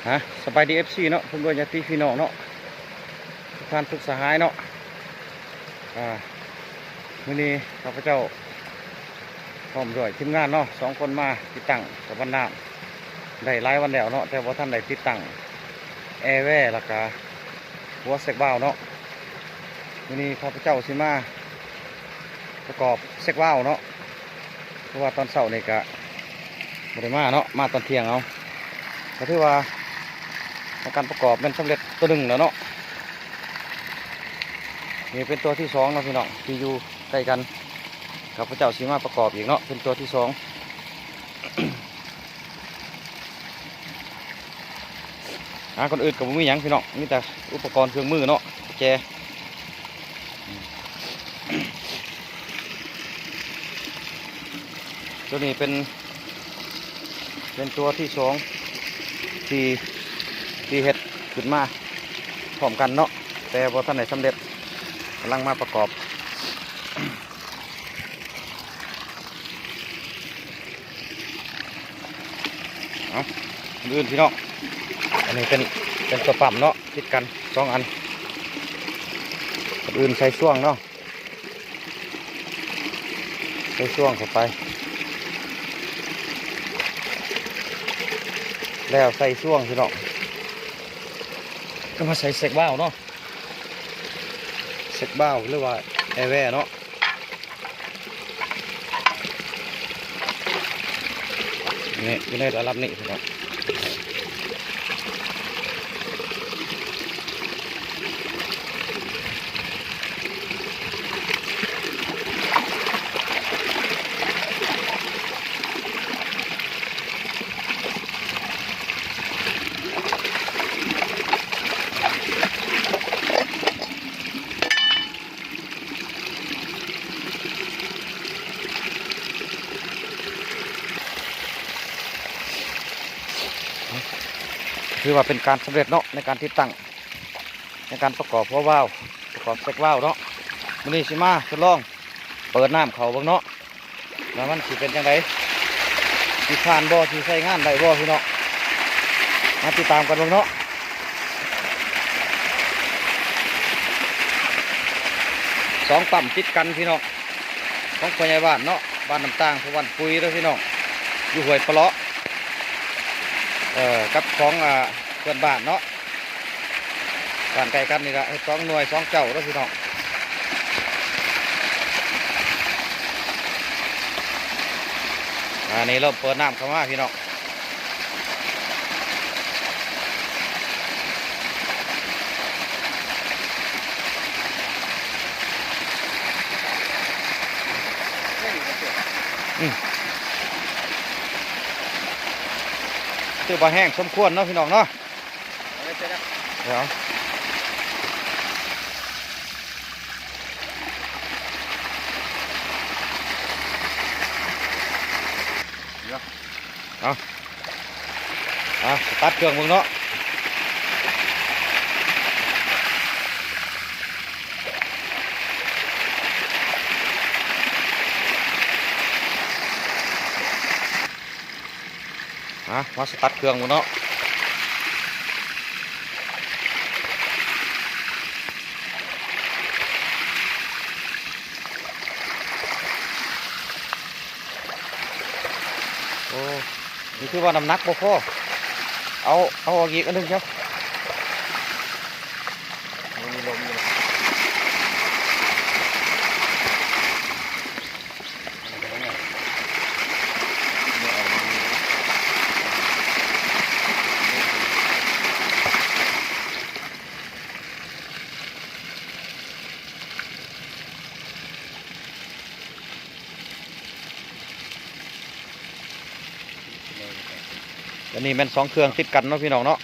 ຮະ ສະບາຍດີ ເອັຟຊີ ເນາະ ພ້ອມດ້ວຍຍາດຕິພີ່ນ້ອງເນາະ ທຸກທ່ານທຸກສະຫາຍເນາະ. ອ່າ ມື້ນີ້ຂ້າພະເຈົ້າພ້ອມດ້ວຍທີມງານເນາະ ສອງຄົນມາຕິດຕັ້ງກະບັນນ້ຳ ໄດ້ຫຼາຍວັນແລ້ວເນາະ ແຕ່ບໍ່ທັນໄດ້ຕິດຕັ້ງແອແວ ແລ້ວກະຫົວເຊັກວາວເນາະ. ມື້ນີ້ຂ້າພະເຈົ້າຊິມາປະກອບເຊັກວາວເນາະ ເພາະວ່າຕອນເຊົ້ານີ້ກະບໍ່ໄດ້ມາເນາະ ມາຕອນທ່ຽງເອົາ. ກະຖືວ່າໃນການປະກອບແມ່ນສຳເລັດຕົວໜຶ່ງແລ້ວເນາະ. ນີ້ເປັນຕົວທີສອງເນາະພີ່ນ້ອງ ທີ່ຢູ່ໃກ້ກັນ ຂ້າພະເຈົ້າຊິມາປະກອບອີກເນາະ ເປັນຕົວທີສອງ. ອ່າ ກ່ອນອື່ນກໍບໍ່ມີຫຍັງພີ່ນ້ອງ ມີແຕ່ອຸປະກອນເຄື່ອງມືເນາະ ແຈ ຕົວນີ້ເປັນ ເປັນຕົວທີສອງ ທີ່ ທີ່ເຮັດຂຶ້ນມາພ້ອມກັນເນາະ ແຕ່ບໍ່ທັນໄດ້ສຳເລັດ ກຳລັງມາປະກອບ. ເອົາ ກ່ອນອື່ນພີ່ນ້ອງ ອັນນີ້ເປັນ ເປັນຕົວປ້ຳເນາະ ຕິດກັນສອງອັນ. ກ່ອນອື່ນໃສ່ຊ່ວງເນາະ ໃສ່ຊ່ວງເຂົ້າໄປ ແລ້ວໃສ່ຊ່ວງພີ່ນ້ອງ ແລ້ວມາໃສ່ເຊັກວາວເນາະ ເຊັກວາວ ຫຼືວ່າແອແວເນາະ. ນີ້ ຢູ່ໃນລະດັບນີ້ພີ່ນ້ອງ. ຖືວ່າເປັນການສຳເລັດເນາະ ໃນການຕິດຕັ້ງ ໃນການປະກອບຫົວວາວ ປະກອບເຊັກວາວເນາະ. ມື້ນີ້ຊິມາທົດລອງເປີດນ້ຳເຂົ້າເບິ່ງເນາະ ວ່າມັນຊິເປັນຈັ່ງໃດ ຊິຜ່ານບໍ່ ຊິໃຊ້ງານໄດ້ບໍ່ພີ່ນ້ອງ. ມາຕິດຕາມກັນເບິ່ງເນາະ ສອງປ້ຳຕິດກັນພີ່ນ້ອງ ຂອງພໍ່ໃຫຍ່ບ້ານເນາະ ບ້ານນ້ຳຕ່າງ ຜູ້ບ້ານປຸຍເດີພີ່ນ້ອງ ຢູ່ຫ້ວຍປະເລາະ ເອີ ກັບຂອງ ອ່າ ເພື່ອນບ້ານເນາະ. ບ້ານໃກ້ກັນນີ້ລະ ເຮັດສອງໜ່ວຍສອງເຈົ້າເດີພີ່ນ້ອງ. ອັນນີ້ເລີ່ມເປີດນ້ຳເຂົ້າມາພີ່ນ້ອງ. ອືມ ຖືວ່າແຫ້ງສົມຄວນເນາະ ພີ່ນ້ອງເນາະ. ດຽວ ດຽວ ເອົາ ເອົາ ສະຕາດເຄື່ອງເບິ່ງເນາະ. ມາ ມາສະຕາດເຄື່ອງເບິ່ງເນາະ. ໂອ້ ນີ້ຄືວ່ານ້ຳໜັກບໍ່ພໍ ເອົາ ເອົາອອກອີກອັນໜຶ່ງຊະ. ອັນນີ້ແມ່ນສອງເຄື່ອງຕິດກັນເນາະ ພີ່ນ້ອງເນາະ.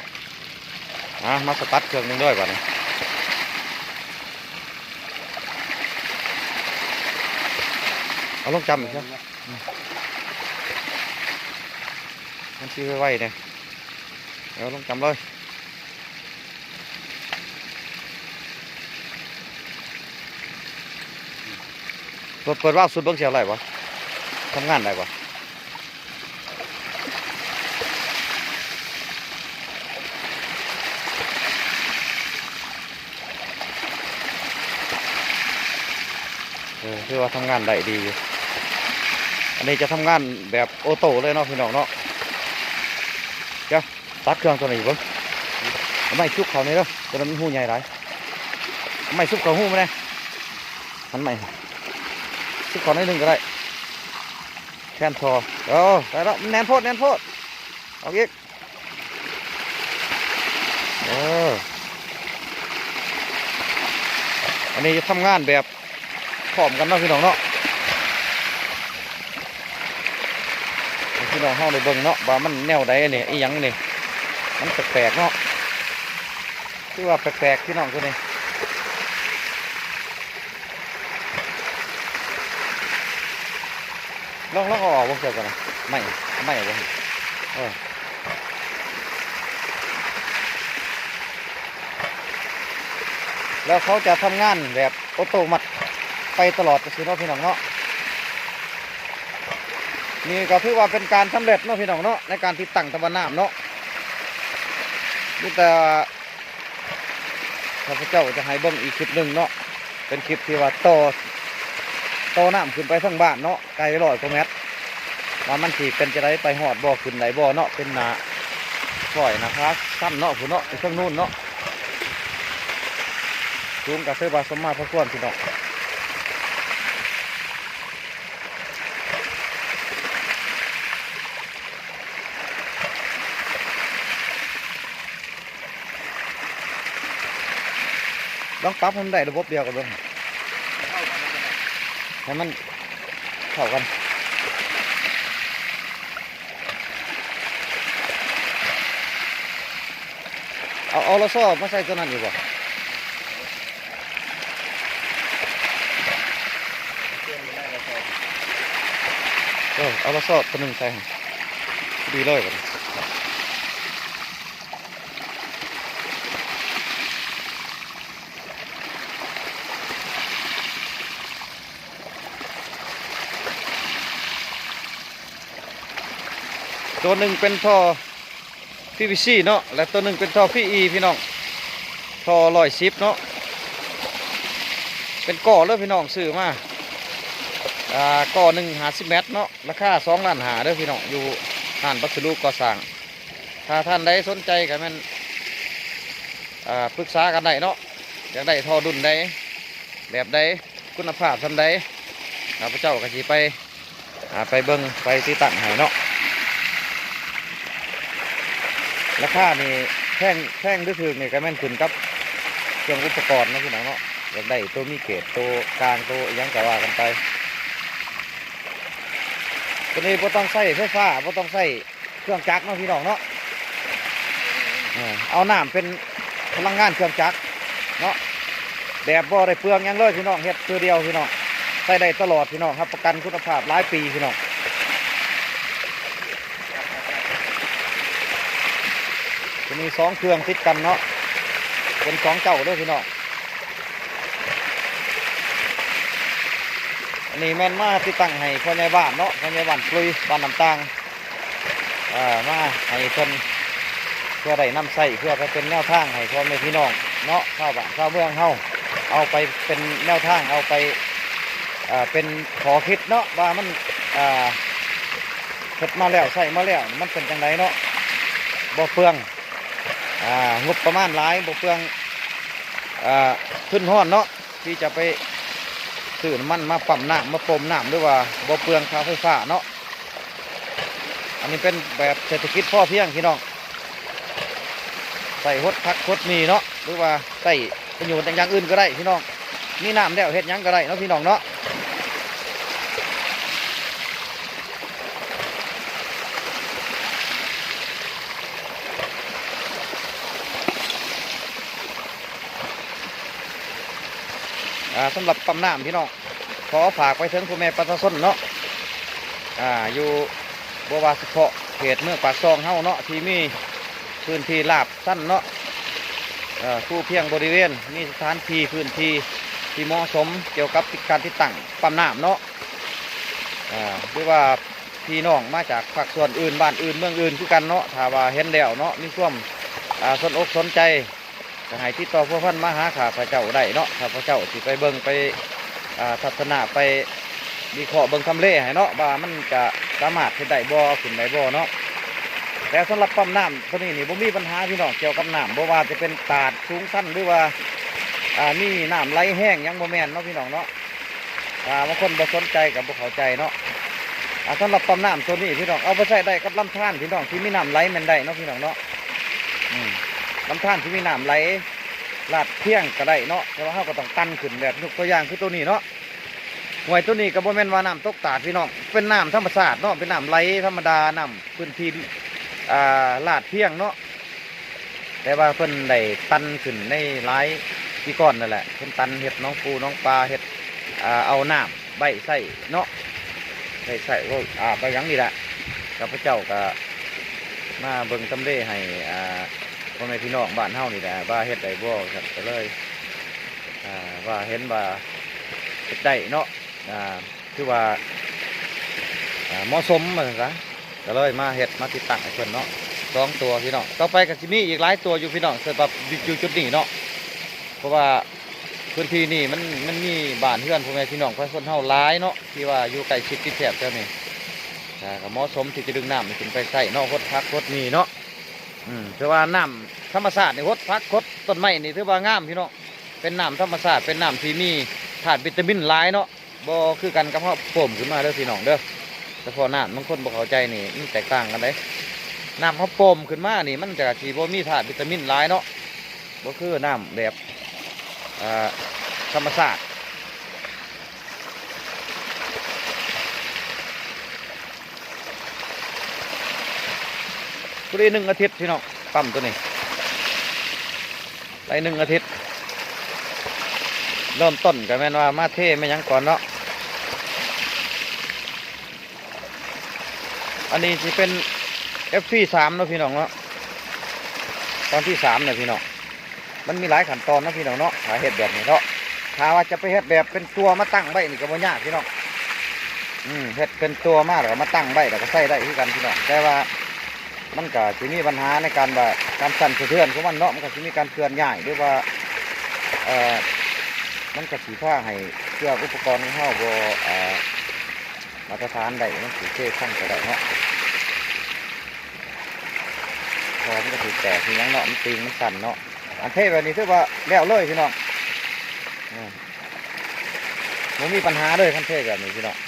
ອ່າ ມາສະຕາດເຄື່ອງໜຶ່ງເດີບາດນີ້ ເອົາລົງຈ້ຳອີກຊະ ມັນຊິໄວໆແດ່ ເອົາລົງຈ້ຳເລີຍ. ເປີດ ເປີດວາວສຸດເບິ່ງຊິເອົາໄດ້ບໍ່ ທຳງານໄດ້ບໍ່. ຖືວ່າທຳງານໄດ້ດີຢູ່. ອັນນີ້ຈະທຳງານແບບໂອໂຕ້ເລີຍເນາະ ພີ່ນ້ອງເນາະ. ເຈົ້າ ຕັດເຄື່ອງຕົວນີ້ເບິ່ງ. ເອົາໄມ້ຊຸກເຂົ້ານີ້ເດີ ຕົວນັ້ນມັນຮູໃຫຍ່ຫຼາຍ. ເອົາໄມ້ຊຸກເຂົ້າຮູມາແດ່. ຫັນໄມ້ ຊຸກເຂົ້າໜ້ອຍໜຶ່ງກໍໄດ້ ແທນທໍ່. ເອີ ໄດ້ແລ້ວ. ແໜ້ນໂພດ ແໜ້ນໂພດ. ອອກອີກ. ເອີ ອັນນີ້ຈະທຳງານແບບພ້ອມກັນເນາະ ພີ່ນ້ອງເນາະ. ໃຫ້ພີ່ນ້ອງເຮົາໄດ້ເບິ່ງເນາະ ວ່າມັນແນວໃດນີ້ ອີ່ຫຍັງນີ້ ມັນແປກໆເນາະ. ຄືວ່າແປກໆ ພີ່ນ້ອງ ຕົວນີ້. ລອງ ລອງເອົາອອກເບິ່ງເທື່ອກ່ອນນະ. ໄມ້ ໄມ້ເອົາບໍ່? ເອີ ແລ້ວເຂົາຈະທຳງານແບບໂອໂຕມັດໄປຕະຫຼອດຈັ່ງຊີ້ເນາະ ພີ່ນ້ອງເນາະ. ນີ້ກໍຖືວ່າເປັນການສຳເລັດເນາະ ພີ່ນ້ອງເນາະ ໃນການຕິດຕັ້ງຕາມານ້ຳເນາະ. ມີແຕ່ ຂ້າພະເຈົ້າຈະໃຫ້ເບິ່ງອີກຄລິບໜຶ່ງເນາະ ເປັນຄລິບທີ່ວ່າຕໍ່ ຕໍ່ນ້ຳຂຶ້ນໄປເທິງບ້ານເນາະ ໄກຮ້ອຍກວ່າແມັດ ວ່າມັນຊິເປັນຈັ່ງໃດ ໄປຮອດບໍ່ ຂຶ້ນໄດ້ບໍ່ເນາະ. ເປັນໜ້າ ຂ້ອຍໜ້າຜາຊັນເນາະ ພຸ້ນເນາະ ໄປເທິງນູ້ນເນາະ. ສູງກໍຖືວ່າສົມມາພະຄວນ ພີ່ນ້ອງ. ລອງປັບໃຫ້ມັນໄດ້ລະບົບດຽວກັນເບິ່ງ ໃຫ້ມັນເຂົ້າກັນ. ເອົາ ເອົາລະຊອມາໃສ່ຕົວນັ້ນອີກບໍ່? ເອີ ເອົາລະຊອຕົວໜຶ່ງໃສ່ ພໍດີເລີຍບັດນີ້. ຕົວໜຶ່ງເປັນທໍ່ ພີວີຊີ ເນາະ ແລະ ຕົວໜຶ່ງເປັນທໍ່ ພີອີ ພີ່ນ້ອງ. ທໍ່ຮ້ອຍສິບເນາະ ເປັນກໍເລີຍ ພີ່ນ້ອງ ຊື້ມາ ອ່າ ກໍໜຶ່ງຫ້າສິບແມັດເນາະ ລາຄາສອງລ້ານຫ້າເດີ ພີ່ນ້ອງ ຢູ່ຮ້ານວັດສະດຸກໍ່ສ້າງ. ຖ້າທ່ານໃດສົນໃຈກໍແມ່ນ ອ່າ ປຶກສາກັນໄດ້ເນາະ ຢາກໄດ້ທໍ່ດຸ່ນໃດ ແບບໃດ ຄຸນນະພາບສ່ຳໃດ ຂ້າພະເຈົ້າກໍຊິໄປ ອ່າ ໄປເບິ່ງໄປຕິດຕັ້ງໃຫ້ເນາະ. ລາຄານີ້ແພງ ແພງຫຼືຖືກນີ້ກໍແມ່ນຂຶ້ນກັບເຄື່ອງອຸປະກອນເນາະ ພີ່ນ້ອງເນາະ. ຢາກໄດ້ໂຕມີເກດ ໂຕກາງ ໂຕອີ່ຫຍັງກໍວ່າກັນໄປ. ຕົວນີ້ບໍ່ຕ້ອງໃຊ້ໄຟຟ້າ ບໍ່ຕ້ອງໃຊ້ ເຄື່ອງຈັກເນາະ ພີ່ນ້ອງເນາະ. ເອີ ເອົານ້ຳເປັນພະລັງງານເຄື່ອງຈັກເນາະ ແບບບໍ່ໄດ້ເປືອງຫຍັງເລີຍ ພີ່ນ້ອງ. ເຮັດເທື່ອດຽວ ພີ່ນ້ອງ ໃຊ້ໄດ້ຕະຫຼອດ ພີ່ນ້ອງ ຮັບປະກັນຄຸນນະພາບຫຼາຍປີ ພີ່ນ້ອງ. ຈະມີສອງເຄື່ອງຕິດກັນເນາະ ເປັນສອງເຈົ້າເດີ ພີ່ນ້ອງ. ອັນນີ້ແມ່ນມາຕິດຕັ້ງໃຫ້ພໍ່ໃຫຍ່ບ້ານເນາະ ພໍ່ໃຫຍ່ບ້ານປຸຍ ບ້ານນ້ຳຕ່າງ ເອີ ມາໃຫ້ເພິ່ນ ເພື່ອໄດ້ນຳໃຊ້ ເພື່ອໄປເປັນແນວທາງໃຫ້ພໍ່ແມ່ພີ່ນ້ອງເນາະ ຊາວບ້ານຊາວເມືອງເຮົາ ເອົາໄປເປັນແນວທາງ ເອົາໄປ ເອີ ເປັນຂໍ້ຄິດເນາະ ວ່າມັນ ເອີ ເຮັດມາແລ້ວ ໃຊ້ມາແລ້ວ ມັນເປັນຈັ່ງໃດເນາະ ບໍ່ເປືອງ ອ່າ ງົບປະມານຫຼາຍ ບໍ່ເປືອງ ອ່າ ທຶນຮອນເນາະ ທີ່ຈະໄປຊື້ນ້ຳມັນມາປ້ຳນ້ຳ ມາປໍ້ມນ້ຳ ຫຼືວ່າບໍ່ເປືອງຄ່າໄຟຟ້າເນາະ. ອັນນີ້ເປັນແບບເສດຖະກິດພໍພຽງ ພີ່ນ້ອງ ໃຊ້ຫົດຜັກຫົດໝີ່ເນາະ ຫຼືວ່າໃຊ້ປະໂຫຍດຢ່າງ ຢ່າງອື່ນກໍໄດ້ ພີ່ນ້ອງ. ມີນ້ຳແລ້ວເຮັດຫຍັງກໍໄດ້ເນາະ ພີ່ນ້ອງເນາະ. ອ່າ ສຳລັບປ້ຳນ້ຳ ພີ່ນ້ອງ ຂໍຝາກໄປເຖິງພໍ່ແມ່ປະຊາຊົນເນາະ ອ່າ ຢູ່ ບໍ່ວ່າສະເພາະເຂດເມືອງປາກຊ່ອງເຮົາເນາະ ທີ່ມີພື້ນທີ່ລາບຊັນເນາະ ເອີ ພູພຽງບໍລິເວນ ມີສະຖານທີ່ພື້ນທີ່ທີ່ເໝາະສົມກ່ຽວກັບການຕິດຕັ້ງປ້ຳນ້ຳເນາະ ເອີ ຫຼືວ່າພີ່ນ້ອງມາຈາກພາກສ່ວນອື່ນ ບ້ານອື່ນ ເມືອງອື່ນຄືກັນເນາະ ຖ້າວ່າເຫັນແລ້ວເນາະ ມີຄວາມ ອ່າ ສົນອົກສົນໃຈ ກໍໃຫ້ຕິດຕໍ່ພົວພັນມາຫາຂ້າພະເຈົ້າໄດ້ເນາະ ຂ້າພະເຈົ້າຊິໄປເບິ່ງໄປ ອ່າ ທັດສະນະໄປວິເຄາະເບິ່ງທຳເລໃຫ້ເນາະ ວ່າມັນຈະສາມາດເຮັດໄດ້ບໍ່ ເອົາຂຶ້ນໄດ້ບໍ່ເນາະ. ແຕ່ສຳລັບປ້ຳນ້ຳໂຕນີ້ນີ້ບໍ່ມີບັນຫາພີ່ນ້ອງ ກ່ຽວກັບນ້ຳ ບໍ່ວ່າຈະເປັນຕາດສູງຊັນ ຫຼືວ່າ ອ່າ ມີນ້ຳໄຫຼແຮງຫຍັງ ບໍ່ແມ່ນເນາະພີ່ນ້ອງເນາະ. ອ່າ ບາງຄົນບໍ່ສົນໃຈກໍບໍ່ເຂົ້າໃຈເນາະ. ອ່າ ສຳລັບປ້ຳນ້ຳໂຕນີ້ພີ່ນ້ອງ ເອົາໄປໃຊ້ໄດ້ກັບລຳທານພີ່ນ້ອງ ທີ່ມີນ້ຳໄຫຼແມ່ນໄດ້ເນາະພີ່ນ້ອງເນາະ. ອືມ ລຳທານທີ່ມີນ້ຳໄຫຼ ລາດພຽງກໍໄດ້ເນາະ ແຕ່ວ່າເຮົາກໍຕ້ອງຕັນຂຶ້ນ ແບບຍົກຕົວຢ່າງຄືໂຕນີ້ເນາະ. ຫ້ວຍໂຕນີ້ກໍບໍ່ແມ່ນວ່ານ້ຳຕົກຕາດພີ່ນ້ອງ ເປັນນ້ຳທຳມະຊາດເນາະ ເປັນນ້ຳໄຫຼທຳມະດາ ນ້ຳພື້ນທີ່ ອ່າ ລາດພຽງເນາະ. ແຕ່ວ່າເພິ່ນໄດ້ຕັນຂຶ້ນໃນຫຼາຍປີກ່ອນນັ້ນແຫຼະ ເພິ່ນຕັນເຮັດໜອງປູໜອງປາ ເຮັດ ອ່າ ເອົານ້ຳໄວ້ໃຊ້ເນາະ ໄວ້ໃຊ້ ເອົາອາບໄວ້ຫຍັງນີ້ແຫຼະ. ຂ້າພະເຈົ້າກໍມາເບິ່ງທຳເລໃຫ້ ອ່າ ພໍ່ແມ່ພີ່ນ້ອງບ້ານເຮົານີ້ແຫຼະ ວ່າເຮັດໄດ້ບໍ່ ກໍເລີຍ ອ່າ ວ່າເຫັນວ່າເຮັດໄດ້ເນາະ ອ່າ ຖືວ່າ ອ່າ ເໝາະສົມວ່າຊັ້ນຊະ ກໍເລີຍມາເຮັດ ມາຕິດຕັ້ງໃຫ້ເພິ່ນເນາະ ສອງຕົວພີ່ນ້ອງ. ຕໍ່ໄປກໍຊິມີອີກຫຼາຍຕົວຢູ່ພີ່ນ້ອງ ສຳລັບຢູ່ ຢູ່ຈຸດນີ້ເນາະ ເພາະວ່າພື້ນທີ່ນີ້ມັນ ມັນມີບ້ານເຮືອນພໍ່ແມ່ພີ່ນ້ອງປະຊາຊົນເຮົາຫຼາຍເນາະ ທີ່ວ່າຢູ່ໃກ້ຊິດຕິດແຖບແຖວນີ້ ອ່າ ກໍເໝາະສົມທີ່ຈະດຶງນ້ຳນີ້ຂຶ້ນໄປໃຊ້ເນາະ ຫົດຜັກຫົດໝີ່ເນາະ. ອືມ ຖືວ່ານ້ຳທຳມະຊາດນີ້ ຫົດຜັກຫົດຕົ້ນໄມ້ນີ້ ຖືວ່າງາມພີ່ນ້ອງ ເປັນນ້ຳທຳມະຊາດ ເປັນນ້ຳທີ່ມີທາດວິຕາມິນຫຼາຍເນາະ. ບໍ່ຄືກັນກັບເຮົາປ້ຳຂຶ້ນມາເດີພີ່ນ້ອງເດີ ສະເພາະນ້ຳ ບາງຄົນບໍ່ເຂົ້າໃຈນີ້ ມັນແຕກຕ່າງກັນເດ້. ນ້ຳເຮົາປ້ຳຂຶ້ນມານີ້ ມັນຈະຊິບໍ່ມີທາດວິຕາມິນຫຼາຍເນາະ ບໍ່ຄືນ້ຳແບບ ອ່າ ທຳມະຊາດ. ພໍດີໜຶ່ງອາທິດພີ່ນ້ອງ ປ້ຳໂຕນີ້ ໄດ້ໜຶ່ງອາທິດ ເລີ່ມຕົ້ນກໍແມ່ນວ່າມາເທມາຫຍັງກ່ອນເນາະ. ອັນນີ້ຊິເປັນເອັຟທີສາມເນາະພີ່ນ້ອງເນາະ ຕອນທີສາມນະພີ່ນ້ອງ. ມັນມີຫຼາຍຂັ້ນຕອນເນາະພີ່ນ້ອງເນາະ ຖ້າເຮັດແບບນີ້ເນາະ. ຖ້າວ່າຈະໄປເຮັດແບບເປັນຕົວມາຕັ້ງໄວ້ນີ້ກໍບໍ່ຍາກພີ່ນ້ອງ ອືມ ເຮັດເປັນຕົວມາແລ້ວກໍມາຕັ້ງໄວ້ ແລ້ວກໍໃຊ້ໄດ້ຄືກັນພີ່ນ້ອງ ແຕ່ວ່າ ມັນກະຊິມີບັນຫາໃນການວ່າ ການສັ່ນສະເທືອນຂອງມັນເນາະ ມັນກະຊິມີການເຄື່ອນຍ້າຍ ຫຼືວ່າ ເອີ ມັນກະຊິພາໃຫ້ເຄື່ອງອຸປະກອນຂອງເຮົາບໍ່ ເອີ ມາດຕະຖານໄດ້ ມັນຊິເຊພັງກໍໄດ້ເນາະ ເພາະວ່າມັນກະຖືກແຕກ ຖືກຫຍັງເນາະ ມັນຕີງ ມັນສັ່ນເນາະ. ອັນເທແບບນີ້ຖືວ່າແລ້ວເລີຍພີ່ນ້ອງ ອືມ ບໍ່ມີບັນຫາເລີຍ ຄັນເທແບບນີ້ພີ່ນ້ອງ.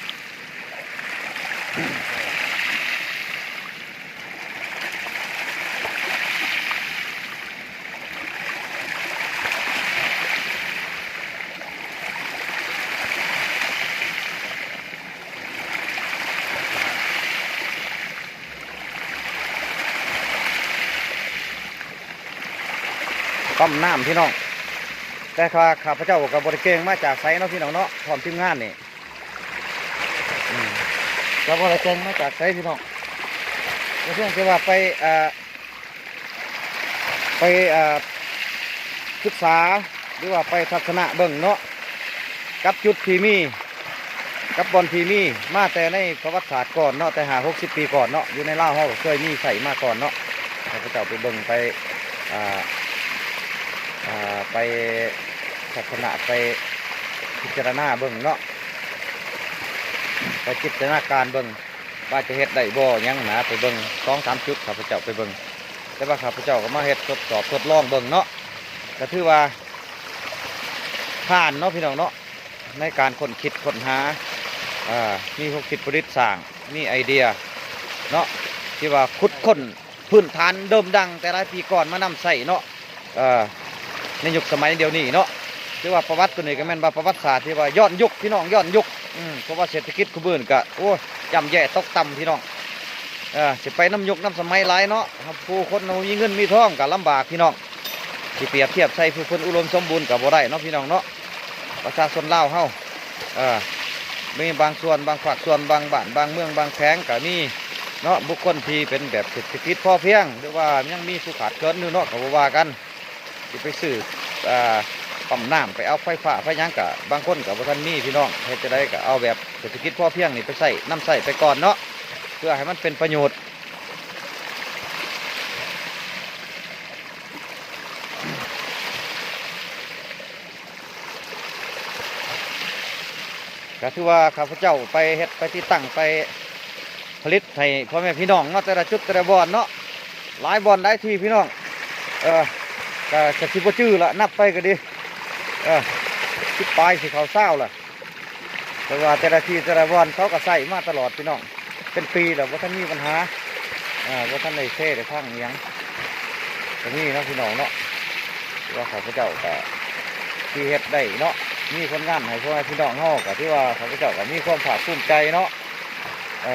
ປ້ຳນ້ຳພີ່ນ້ອງ ແຕ່ຂ້າ ຂ້າພະເຈົ້າກໍບໍ່ໄດ້ເກັ່ງມາຈາກໃສເນາະພີ່ນ້ອງເນາະ ພ້ອມທີມງານນີ້ ອືມ ກໍບໍ່ໄດ້ເກັ່ງມາຈາກໃສພີ່ນ້ອງ ກໍພຽງແຕ່ວ່າໄປ ອ່າ ໄປ ອ່າ ສຶກສາ ຫຼືວ່າໄປທັດສະນະເບິ່ງເນາະ ກັບຈຸດທີ່ມີ ກັບບ່ອນທີ່ມີມາແຕ່ໃນປະຫວັດສາດກ່ອນເນາະ ແຕ່ຫ້າຫົກສິບປີກ່ອນເນາະ ຢູ່ໃນລາວເຮົາກໍເຄີຍມີໃຊ້ມາກ່ອນເນາະ. ຂ້າພະເຈົ້າໄປເບິ່ງໄປ ອ່າ ອ່າ ໄປທັດສະນະ ໄປພິຈາລະນາເບິ່ງເນາະ ໄປຈິນຕະນາການເບິ່ງ ວ່າຈະເຮັດໄດ້ບໍ່ຫຍັງນະ ໄປເບິ່ງສອງສາມຈຸດ ຂ້າພະເຈົ້າໄປເບິ່ງ ແຕ່ວ່າຂ້າພະເຈົ້າກໍມາເຮັດທົດສອບທົດລອງເບິ່ງເນາະ ກໍຖືວ່າຜ່ານເນາະພີ່ນ້ອງເນາະ ໃນການຄົ້ນຄິດຄົ້ນຫາ ເອີ ມີຄວາມຄິດປະດິດສ້າງ ມີໄອເດຍເນາະ ທີ່ວ່າຂຸດຄົ້ນພື້ນຖານເດີມດັງແຕ່ຫຼາຍປີກ່ອນມານຳໃຊ້ເນາະ. ເອີ ໃນຍຸກສະໄໝດຽວນີ້ເນາະ ຖືວ່າປະຫວັດໂຕນີ້ກໍແມ່ນວ່າປະຫວັດສາດທີ່ວ່າຍ້ອນຍຸກພີ່ນ້ອງ ຍ້ອນຍຸກ ອືມ ເພາະວ່າເສດຖະກິດຄູ່ມື້ນີ້ກໍ ໂອ້ຍ ຍ່ຳແຍ່ຕົກຕ່ຳພີ່ນ້ອງ ເອີ ຊິໄປນຳຍຸກນຳສະໄໝຫຼາຍເນາະ ຜູ້ຄົນບໍ່ມີເງິນມີທອງກໍລຳບາກພີ່ນ້ອງ ຊິປຽບທຽບໃສ່ຜູ້ເພິ່ນອຸດົມສົມບູນກໍບໍ່ໄດ້ເນາະພີ່ນ້ອງເນາະ. ປະຊາຊົນລາວເຮົາ ເອີ ມີບາງສ່ວນ ບາງພາກສ່ວນ ບາງບ້ານ ບາງເມືອງ ບາງແຂວງກໍມີເນາະ ບຸກຄົນທີ່ເປັນແບບເສດຖະກິດພໍພຽງ ຫຼືວ່າຍັງມີຜູ້ຂາດເຂີນຢູ່ເນາະ ກໍບໍ່ວ່າກັນ ຊິໄປຊື້ ອ່າ ປ້ຳນ້ຳ ໄປເອົາໄຟຟ້າໄຟຫຍັງກະ ບາງຄົນກະບໍ່ທັນມີພີ່ນ້ອງ ເຮັດຈັ່ງໃດກະເອົາແບບເສດຖະກິດພໍພຽງນີ້ໄປໃຊ້ ນຳໃຊ້ໄປກ່ອນເນາະ ເພື່ອໃຫ້ມັນເປັນປະໂຫຍດ. ເ ກໍຖືວ່າຂ້າພະເຈົ້າໄປເຮັດ ໄປຕິດຕັ້ງ ໄປຜະລິດໃຫ້ພໍ່ແມ່ພີ່ນ້ອງເນາະ ແຕ່ລະຈຸດແຕ່ລະບ່ອນເນາະ ຫຼາຍບ່ອນຫຼາຍທີ່ພີ່ນ້ອງ. ເອີ ກໍ ກໍຊິບໍ່ຈື່ລະ ນັບໄປກໍດີ ເອີ ສິບປາຍ ຊິເຂົ້າຊາວລະ. ແຕ່ວ່າແຕ່ລະທີ່ແຕ່ລະບ່ອນເຂົາກໍໃຊ້ມາຕະຫຼອດພີ່ນ້ອງ ເປັນປີແລ້ວ ບໍ່ທັນມີບັນຫາ ເອີ ບໍ່ທັນໄດ້ເຊໄດ້ພັງອີ່ຫຍັງ ກໍມີເນາະພີ່ນ້ອງເນາະ. ແຕ່ວ່າຂ້າພະເຈົ້າກໍທີ່ເຮັດໄດ້ເນາະ ມີຜົນງານໃຫ້ພໍ່ແມ່ພີ່ນ້ອງເຮົາ ກໍຖືວ່າຂ້າພະເຈົ້າກໍມີຄວາມພາກພູມໃຈເນາະ. ເອີ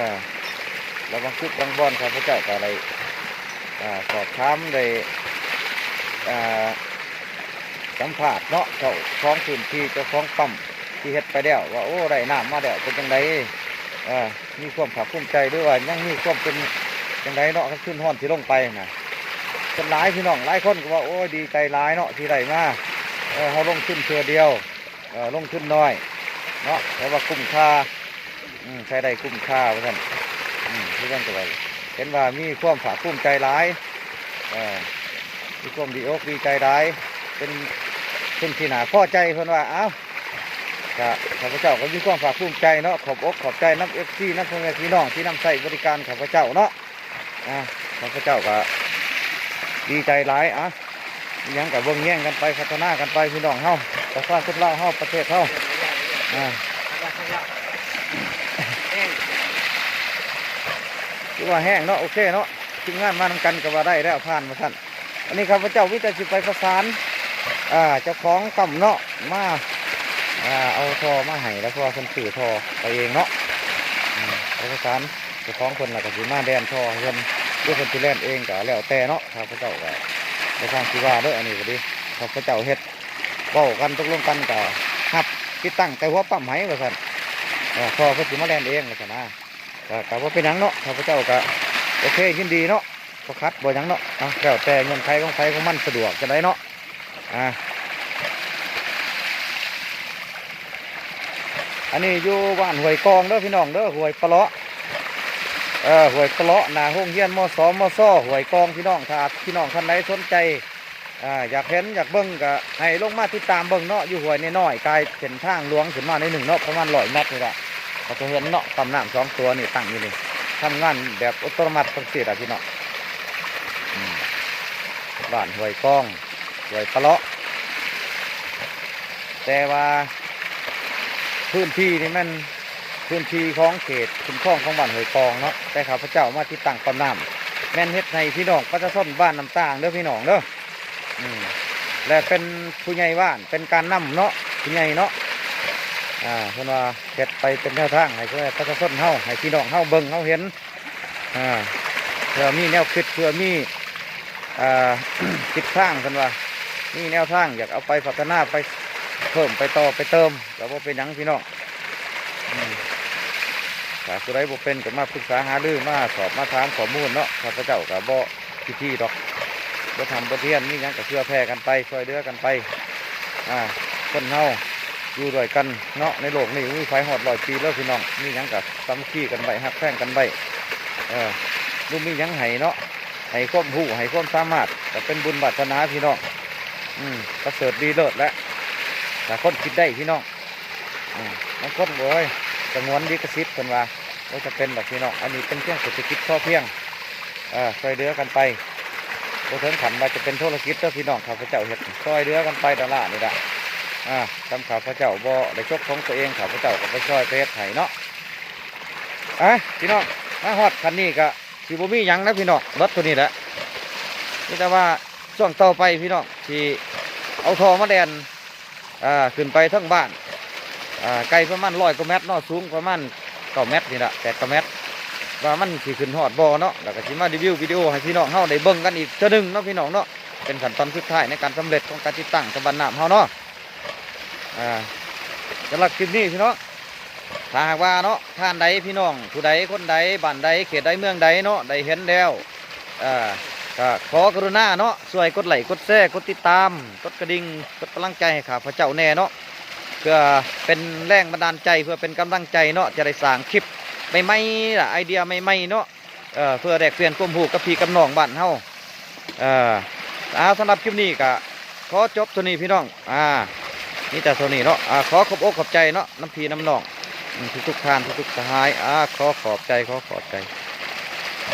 ລະບາງຈຸດບາງບ່ອນ ຂ້າພະເຈົ້າກໍໄດ້ ອ່າ ສອບຖາມ ໄດ້ ອ່າ ສຳພາດເນາະ ເຈົ້າຂອງພື້ນທີ່ ເຈົ້າຂອງປ້ຳທີ່ເຮັດໄປແລ້ວ ວ່າ ໂອ້ ໄດ້ນ້ຳມາແລ້ວ ເປັນຈັ່ງໃດ ເອີ ມີຄວາມພາກພູມໃຈ ຫຼືວ່າຍັງມີຄວາມເປັນຈັ່ງໃດເນາະ ຄັນທຶນຮອນທີ່ລົງໄປນະ. ສ່ວນຫຼາຍພີ່ນ້ອງ ຫຼາຍຄົນກໍວ່າ ໂອ້ຍ ດີໃຈຫຼາຍເນາະ ທີ່ໄດ້ມາ ເອີ ເຮົາລົງທຶນເທື່ອດຽວ ເອີ ລົງທຶນໜ້ອຍເນາະ ແຕ່ວ່າຄຸ້ມຄ່າ ອືມ ໃຊ້ໄດ້ຄຸ້ມຄ່າວ່າຊັ້ນ. ອືມ ຄືກັນກໍວ່າ ເຫັນວ່າມີຄວາມພາກພູມໃຈຫຼາຍ ເອີ ມີຄວາມດີອົກດີໃຈຫຼາຍ ເປັນ ເປັນທີ່ໜ້າພໍໃຈ ເພິ່ນວ່າ. ເອົ້າ ກະຂ້າພະເຈົ້າກໍມີຄວາມພາກພູມໃຈເນາະ ຂອບອົກຂອບໃຈນຳເອັຟຊີ ນຳພໍ່ແມ່ພີ່ນ້ອງທີ່ນຳໃຊ້ບໍລິການຂ້າພະເຈົ້າເນາະ. ອ່າ ຂ້າພະເຈົ້າກໍດີໃຈຫຼາຍ. ອ່າ ອີ່ຫຍັງກໍເບິ່ງແຍງກັນໄປ ພັດທະນາກັນໄປ ພີ່ນ້ອງເຮົາ ປະຊາຊົນລາວເຮົາ ປະເທດເຮົາ. ອ່າ ຖືວ່າແຮງເນາະ ໂອເຄເນາະ ທີມງານມານຳກັນກໍວ່າໄດ້ແລ້ວ ຜ່ານວ່າຊັ້ນ. ອັນນີ້ຂ້າພະເຈົ້າມີແຕ່ຊິໄປປະສານ ອ່າ ເຈົ້າຂອງປ້ຳເນາະ ມາ ອ່າ ເອົາທໍ່ມາໃຫ້ແລ້ວ ເພາະວ່າເພິ່ນຊື້ທໍ່ໄປເອງເນາະ. ອືມ ໄປປະສານເຈົ້າຂອງເພິ່ນ ແລ້ວກໍຊິມາແລ່ນທໍ່ໃຫ້ເພິ່ນ ຫຼືເພິ່ນຊິແລ່ນເອງກໍແລ້ວແຕ່ເນາະ. ຂ້າພະເຈົ້າກໍບໍ່ຊ່າງຊິວ່າເດີ້ ອັນນີ້ກໍດີ ຂ້າພະເຈົ້າເຮັດ ເວົ້າກັນຕົກລົງກັນກໍຮັບຕິດຕັ້ງແຕ່ຫົວປ້ຳໃຫ້ວ່າຊັ້ນ. ເອີ ທໍ່ເພິ່ນຊິມາແລ່ນເອງວ່າຊັ້ນນະ. ກໍ ກໍບໍ່ເປັນຫຍັງເນາະ ຂ້າພະເຈົ້າກໍໂອເຄ ຍິນດີເນາະ ບໍ່ຂັດບໍ່ຫຍັງເນາະ. ເອົາ ແລ້ວແຕ່ເງື່ອນໄຂຂອງໃຜຂອງມັນ ສະດວກຈັ່ງໃດເນາະ. ອ່າ ອັນນີ້ຢູ່ບ້ານຫ້ວຍກອງເດີ້ພີ່ນ້ອງເດີ້ ຫ້ວຍປະເລາະ ເອີ ຫ້ວຍປະເລາະ ໜ້າໂຮງຮຽນ ມສ ມສ ຫ້ວຍກອງ ພີ່ນ້ອງ. ຖ້າພີ່ນ້ອງທ່ານໃດສົນໃຈ ອ່າ ຢາກເຫັນຢາກເບິ່ງກໍໃຫ້ລົງມາຕິດຕາມເບິ່ງເນາະ ຢູ່ຫ້ວຍນ້ອຍໆ ກາຍເສັ້ນທາງຫຼວງຂຶ້ນມາໜ້ອຍໜຶ່ງເນາະ ປະມານຮ້ອຍແມັດນີ້ລະ ກໍຈະເຫັນເນາະ ປ້ຳນ້ຳສອງຕົວນີ້ຕັ້ງຢູ່ນີ້ ທຳງານແບບອັດຕະໂນມັດຈັ່ງຊີ້ລະພີ່ນ້ອງ. ອືມ ບ້ານຫ້ວຍກອງ ຫ້ວຍປະເລາະ ແຕ່ວ່າພື້ນທີ່ນີ້ແມ່ນພື້ນທີ່ຂອງເຂດຄຸ້ມຄອງຂອງບ້ານຫ້ວຍກອງເນາະ ແຕ່ຂ້າພະເຈົ້າມາຕິດຕັ້ງປ້ຳນ້ຳ ແມ່ນເຮັດໃຫ້ພີ່ນ້ອງປະຊາຊົນບ້ານນ້ຳຕ່າງເດີ້ ພີ່ນ້ອງເດີ້. ອືມ ແລະເປັນຜູ້ໃຫຍ່ບ້ານ ເປັນການນຳເນາະ ຜູ້ໃຫຍ່ເນາະ ອ່າ ເພິ່ນວ່າເຮັດໄປເປັນແນວທາງໃຫ້ປະຊາຊົນເຮົາ ໃຫ້ພີ່ນ້ອງເຮົາເບິ່ງເຮົາເຫັນ ອ່າ ເພື່ອມີແນວຄິດ ເພື່ອມີ ອ່າ ທິດທາງ ເພິ່ນວ່າມີແນວທາງຢາກເອົາໄປພັດທະນາ ໄປເພີ່ມ ໄປຕໍ່ ໄປເຕີມ ກໍບໍ່ເປັນຫຍັງພີ່ນ້ອງ. ອືມ ຖ້າຜູ້ໃດບໍ່ເປັນກໍມາປຶກສາຫາລື ມາສອບມາຖາມຂໍ້ມູນເນາະ ຂ້າພະເຈົ້າກໍບໍ່ພິທີດອກ ບໍ່ທຳບໍ່ທຽນ ມີຫຍັງກໍເຜື່ອແຜ່ກັນໄປ ຊ່ວຍເຫຼືອກັນໄປ. ອ່າ ຄົນເຮົາຢູ່ດ້ວຍກັນເນາະ ໃນໂລກນີ້ບໍ່ມີໃຜຮອດຮ້ອຍປີເດີ້ພີ່ນ້ອງ ມີຫຍັງກໍສາມັກຄີກັນໄວ້ ຮັກແພງກັນໄວ້ ເອີ ບໍ່ມີຫຍັງໃຫ້ເນາະ ໃຫ້ຄວາມຮູ້ ໃຫ້ຄວາມສາມາດ ກໍເປັນບຸນວາດສະໜາພີ່ນ້ອງ. ອືມ ປະເສີດດີເລີດແຫຼະ ຖ້າຄົນຄິດໄດ້ພີ່ນ້ອງ. ອືມ ບາງຄົນ ໂອ້ຍ ສະຫງວນລິຂະສິດ ເພິ່ນວ່າ ບໍ່ຈຳເປັນດອກພີ່ນ້ອງ ອັນນີ້ເປັນພຽງເສດຖະກິດພໍພຽງ ເອີ ຊ່ວຍເຫຼືອກັນໄປ ບໍ່ເຖິງຂັ້ນວ່າຈະເປັນທຸລະກິດເດີ້ພີ່ນ້ອງ. ຂ້າພະເຈົ້າເຮັດຊ່ອຍເຫຼືອກັນໄປດອນລານີ້ລະ ອ່າ ທາງຂ້າພະເຈົ້າບໍ່ໄດ້ຊົກຂອງຕົວເອງ ຂ້າພະເຈົ້າກໍໄປຊ່ອຍໄປເຮັດໃຫ້ເນາະ. ອ່ະ ພີ່ນ້ອງ ມາຮອດຂັ້ນນີ້ກໍຊິບໍ່ມີຫຍັງນະພີ່ນ້ອງ ເບິດເທົ່ານີ້ແຫຼະ ມີແຕ່ວ່າ ຊ່ວງຕໍ່ໄປພີ່ນ້ອງ ຊິເອົາທໍ່ມາແລ່ນ ອ່າ ຂຶ້ນໄປເທິງບ້ານ ອ່າ ໄກປະມານຮ້ອຍກວ່າແມັດເນາະ ສູງປະມານເກົ້າແມັດນີ້ລະ ແປດເກົ້າແມັດ ວ່າມັນຊິຂຶ້ນຮອດບໍ່ເນາະ ແລ້ວກໍຊິມາຣີວິວວິດີໂອໃຫ້ພີ່ນ້ອງເຮົາໄດ້ເບິ່ງກັນອີກເທື່ອໜຶ່ງເນາະ ພີ່ນ້ອງເນາະ. ເປັນຂັ້ນຕອນສຸດທ້າຍໃນການສຳເລັດຂອງການຕິດຕັ້ງສະບັນນ້ຳເຮົາເນາະ. ອ່າ ສຳລັບຄລິບນີ້ພີ່ນ້ອງ ຖ້າຫາກວ່າເນາະ ທ່ານໃດ ພີ່ນ້ອງຜູ້ໃດ ຄົນໃດ ບ້ານໃດ ເຂດໃດ ເມືອງໃດເນາະ ໄດ້ເຫັນແລ້ວ ເອີ ກໍຂໍກະລຸນາເນາະ ຊ່ວຍກົດໄລ້ ກົດແຊ ກົດຕິດຕາມ ກົດກະດິ່ງ ກົດກຳລັງໃຈໃຫ້ຂ້າພະເຈົ້າແດ່ເນາະ ເພື່ອເປັນແຮງບັນດານໃຈ ເພື່ອເປັນກຳລັງໃຈເນາະ ຈະໄດ້ສ້າງຄລິບໃໝ່ໆ ລະໄອເດຍໃໝ່ໆເນາະ ເອີ ເພື່ອແລກປ່ຽນຄວາມຮູ້ກັບພີ່ກັບນ້ອງບ້ານເຮົາ. ເອີ ອ່າ ສຳລັບຄລິບນີ້ກໍຂໍຈົບເທົ່ານີ້ພີ່ນ້ອງ ອ່າ ມີແຕ່ເທົ່ານີ້ເນາະ ອ່າ ຂໍຂອບອົກຂອບໃຈເນາະ ນຳພີ່ນຳນ້ອງ ທຸກໆທ່ານ ທຸກໆສະຫາຍ ອາ ຂໍຂອບໃຈ ຂໍຂອບໃຈ.